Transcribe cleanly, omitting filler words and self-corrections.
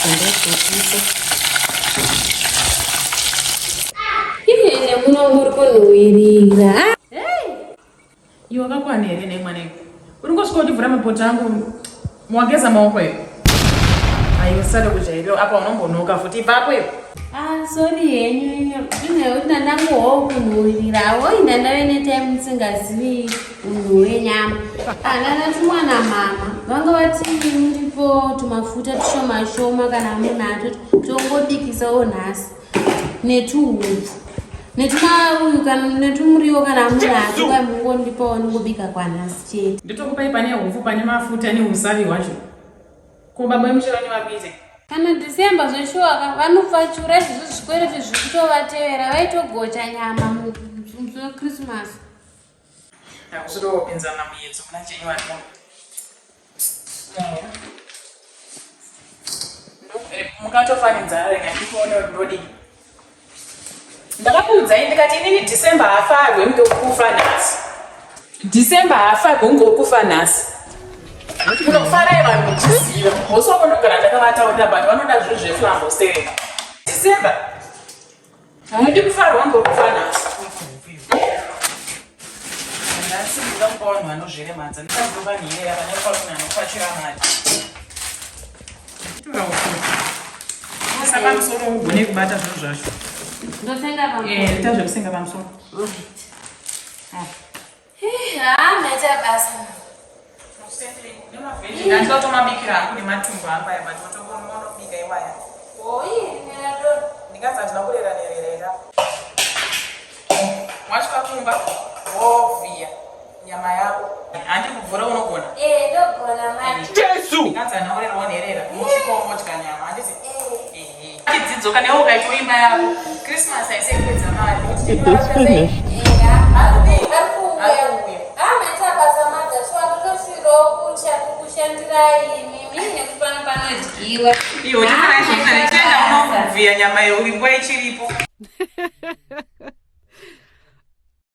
Ndazopisa. Ine muno muri kunhuwirira. Iwe wakakwana here nemwana iwe? Uri ngosvika uchivhura mapoto angu wageza maoko iwe. Aiwa sade kujairira apa unombonoka futi ipapo iwe. Ah, sorry henyu. Ine kuti ndangowo kunhuwirirawo ina ndave netime ndisingazivi unhu hwenyama. Ah, ndanatumwa namama. Vanga vati muripo tumafuta tushoma shoma kana munato tongobikisawo nhasi. Netuhupfu. Netuma uyu kana netumuriwo kana munato kwai mungondipawo ndingobika kwanhasi chete. Nditokupai pane hupfu pane mafuta neusavi hwacho. Ko baba vemuchirani vari kuita? Kana December zveshuwa vanopfachura izvozvo zvikwereti zviri kutovatevera vaitogocha nyama musi weChristmas. Takusudowopinzana muyedzo muna January muno. Mukatofa nenzara rega ndikuone kuti ndodii. Ndakakuudzai ndikati inini December hafarwe ngokufa nhasi. December hafarwe ngokufa nhasi. Munofarai vanhu muchiziva. Musi wako ndogara ndakavataurira but vanoda zvinhu zveflambo sterek. December hamudi kufarwa ngokufa nhasi. Nhasi ndinoda kupa vanhu vanozviremadza. Ndinoda nherera pane kupa munhu anopfachura mari. Tora pamusoro ugone kubata zvinhu zvacho. Ndosenga pamusoro. Eh, ita zvekusenga pamusoro. Ah, maita basa. Ndinotomabikira hangu nematumbu angu aya but otokonobika iwaya. Ndinganzi handina kurera nerera ira. Wasvika kumba wovhiya nyama yako. Handi kubvura unogona. Eh, ndogona mani. Jesu! Ndinganzi handina kurera nherera. Unosvika womodya nyama handiti? Ehe. Dzidzo kana iwe ukaitawo imba yako. Christmas haisi yekupedza mari. Kuti It is finished. Ari kuuya. Ah, maita basa madza shuwa ndotosvirawo kushandirai imimi nekuti pano panodyiwa. Iwe uchifana chienda unovhiya nyama iyo nguva ichiripo.